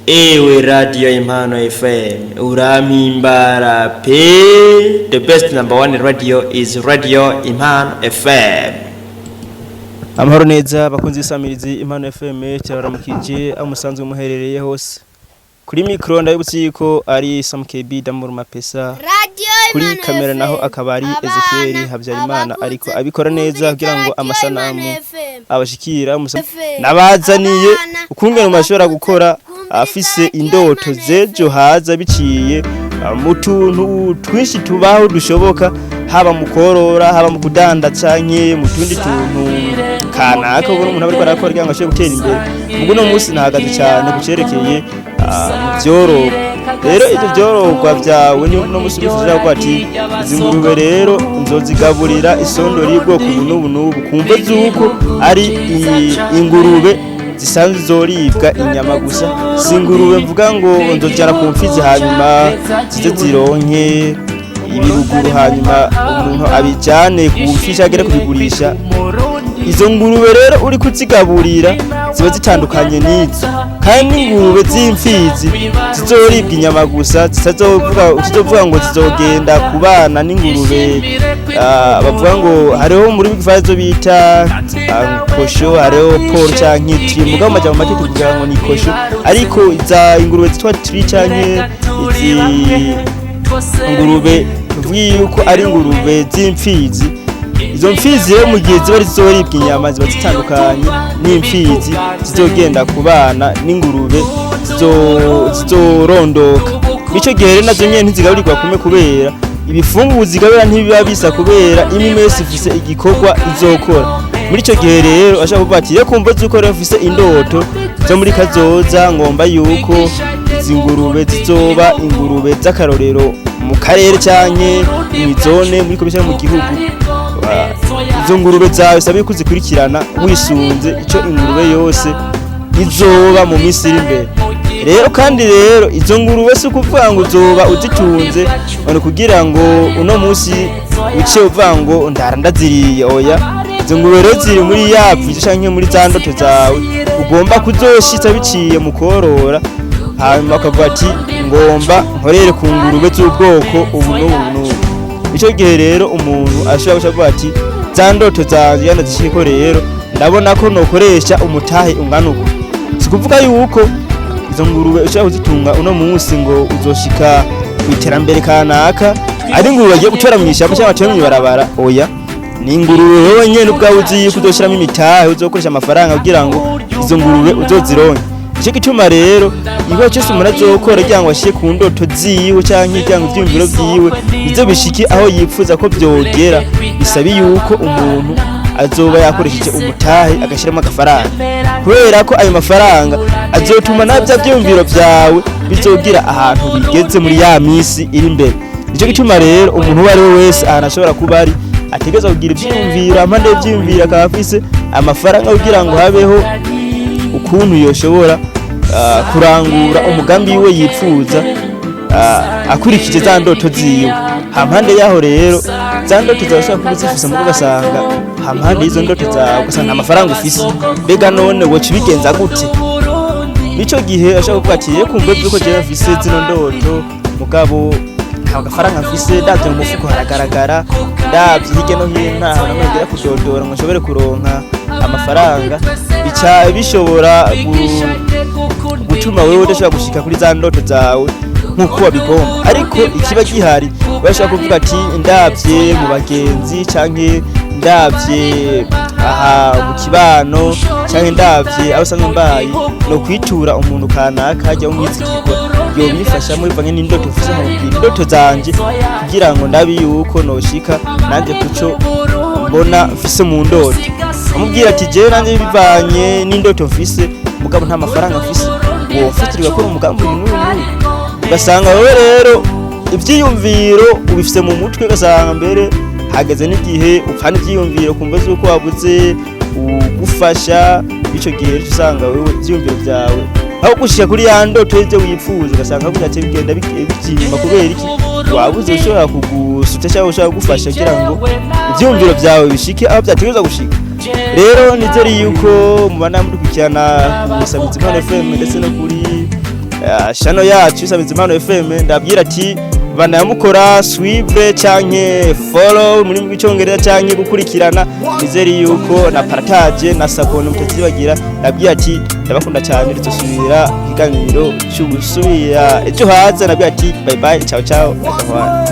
Ewe Radio Impano FM, urampimbara pe. The best number one radio is Radio Impano FM. Amahoro neza bakunzi isamirizi Impano FM, cyabaramukije aho musanzwe muherereye hose. Kuri micro ndabibutse yuko ari Sam KB Damur Mapesa. Radio Kuri Imana kamera FM. naho akaba ari Abana, Ezekiel Habyarimana, abakuze, ariko abikora neza kugira ngo kumviriza Radio amasanamu Imana FM. abashikira FM. nabazaniye Abana, ukungene umuntu ashobora abakuze, gukora kumviriza afise Radio indoto Imana z'ejo FM. haza biciye mu tuntu twinshi tubaho dushoboka, haba mu korora, haba mu kudandaza, canke mu tundi tuntu kanaka ubona umuntu ariko arakora kugira ngo ashobore gutera imbere. Ubwo uno munsi nahagaze cyane ku cerekeye mu vyororwa. Rero ivyo vyororwa vyawe, ni uno munsi ubifuje ko ati izi ngurube rero nzozigaburira isondori y'ubwoko ubu n'ubu n'ubu, kumva zuko ari ingurube zisanzwe zoribwa inyama gusa, si ingurube mvuga ngo nzojyana ku mfizi hanyuma zize zironke ibiruguru, hanyuma umuntu abijyane ku mfizi agere kubigurisha. Izo ngurube rero uri kuzigaburira ziba zitandukanye n'izo, kandi n'ingurube z'imfizi zizoribwa inyama gusa zitazovuga ngo zizogenda kubana n'ingurube bavuga ngo hariho muri bivazo bita kosho, hariho porc canke tri, mugabo amajambo make tuvuga ngo ni kosho. Ariko iza ingurube zitwa tri canke izi ngurube tuvuga yuko ari ingurube z'imfizi, izo mfizi rero mu gihe ziba zizoribwa inyama ziba zitandukanye n'imfizi zizogenda kubana n'ingurube zizorondoka. Ico gihe rero nazo nyene ntizigaburirwa kumwe, kubera ibifungurwa zigabura ntibiba bisa, kubera imwe wese ifise igikorwa izokora. Muri ico gihe rero ashaka kuvuga ati: "Rero kumva zuko rero mfise indoto zo muri kazoza, ngomba yuko izi ngurube zizoba ingurube z'akarorero mu karere canke mw'izone, muri komisiyo, mu gihugu." Izo ngurube zawe sabe ko uzikurikirana wisunze ico ingurube yose izoba mu minsi iri imbere. Rero kandi rero izo ngurube si ukuvuga ngo uzoba uzitunze ngo kugira ngo uno munsi uce uvuga ngo ndara ndaziriye. Oya, izo ngurube rero ziri muri ya vision canke muri za ndoto zawe ugomba kuzoshitsa biciye mu korora, hanyuma ukavuga ati: "Ngomba nkorere ku ngurube z'ubwoko ubu n'ubu n'ubu." Ico gihe rero umuntu ashobora guca avuga ati: "Za ndoto zanje yanazishiko, rero ndabona ko nokoresha umutahe ungana uku." Si kuvuga yuko izo ngurube ushobora kuzitunga uno munsi ngo uzoshika ku iterambere kanaka ari ingurube bagiye gutora mw'ishyamba cyangwa batora mw'ibarabara. Oya, ni ingurube wowe nyene ubwawe uzi yuko uzoshiramo imitahe, uzokoresha amafaranga kugira ngo izo ngurube uzozironke. Ico gituma rero igikorwa cyose umuntu azokora kugira ngo ashike ku ndoto ziwe canke kugira ngo ivyiyumviro vyiwe bize bishike aho yipfuza ko vyogera, bisaba yuko umuntu azoba yakoresheje umutahe, agashyiramo agafaranga, kubera ko ayo mafaranga azotuma na bya vyiyumviro vyawe bizogira ahantu bigeze muri ya minsi iri imbere. Nico gituma rero umuntu uwo ari we wese ahantu ashobora kuba ari ategerezwa kugira ivyiyumviro, ampande y'ivyiyumviro akaba afise amafaranga, kugira ngo habeho ukuntu yoshobora kurangura umugambi wiwe yipfuza akurikije za ndoto ziwe. Hampande yaho rero za ndoto zawe ushobora kuba uzifise, mugo ugasanga hampande y'izo ndoto zawe ugasanga nta mafaranga ufise. Mbega none woca ubigenza gute? Nico gihe ashobora kuvuga ati: "Rero kumva yuko jewe mfise zino ndoto, mugabo nta gafaranga mfise, ndavye mu mufuko haragaragara, ndavye hirya no hino nta hantu namwe ngera kudodora ngo nshobore kuronka amafaranga." Bica bishobora gutuma wewe udashobora gushika kuri za ndoto zawe nk'uko wabigomba. Ariko ikiba gihari, bashobora kuvuga ati: "Ndavye mu bagenzi, canke ndavye aha mu kibano, canke ndavye aho usanzwe mbaye, no kwitura umuntu kanaka hajya umwizigirwa yobifashamo bivanye n'indoto mfise, nkamubwira indoto zanje kugira ngo ndabe yuko noshika nanje kuco mbona mfise mu ndoto." Amubwira ati: "Jewe nanje bivanye n'indoto mfise, mugabo nta mafaranga mfise, womfatira ugakora umugambi uyu n'uyu n'uyu." Ugasanga wowe rero ivyiyumviro ubifise mu mutwe, ugasanga mbere hageze n'igihe upfana ivyiyumviro kumva zuko wabuze ugufasha. Ico gihe rero usanga wewe ivyiyumviro vyawe aho gushika kuri ya ndoto y'ivyo wifuza, ugasanga aho bidace bigenda bivyimba. Kubera iki? Wabuze ushobora kugusuta cyangwa ushobora kugufasha kugira ngo ivyiyumviro vyawe bishike aho vyategerezwa gushika. Rero nizere yuko mubana mudukurikirana ku Musamizi Impano FM ndetse no kuri Channel yacu Isamiza Impano FM. Ndabwira ati banayamukora suivre canke follow muri rw'icyongereza canke gukurikirana. Nizere yuko na partage na s'abonner mutazibagira. Ndabwira ati ndabakunda cyane, tuzosubira ikiganiro cy'ubusubira ejo haza. Ndabwira ati bye bye, ciao ciao, agahwana.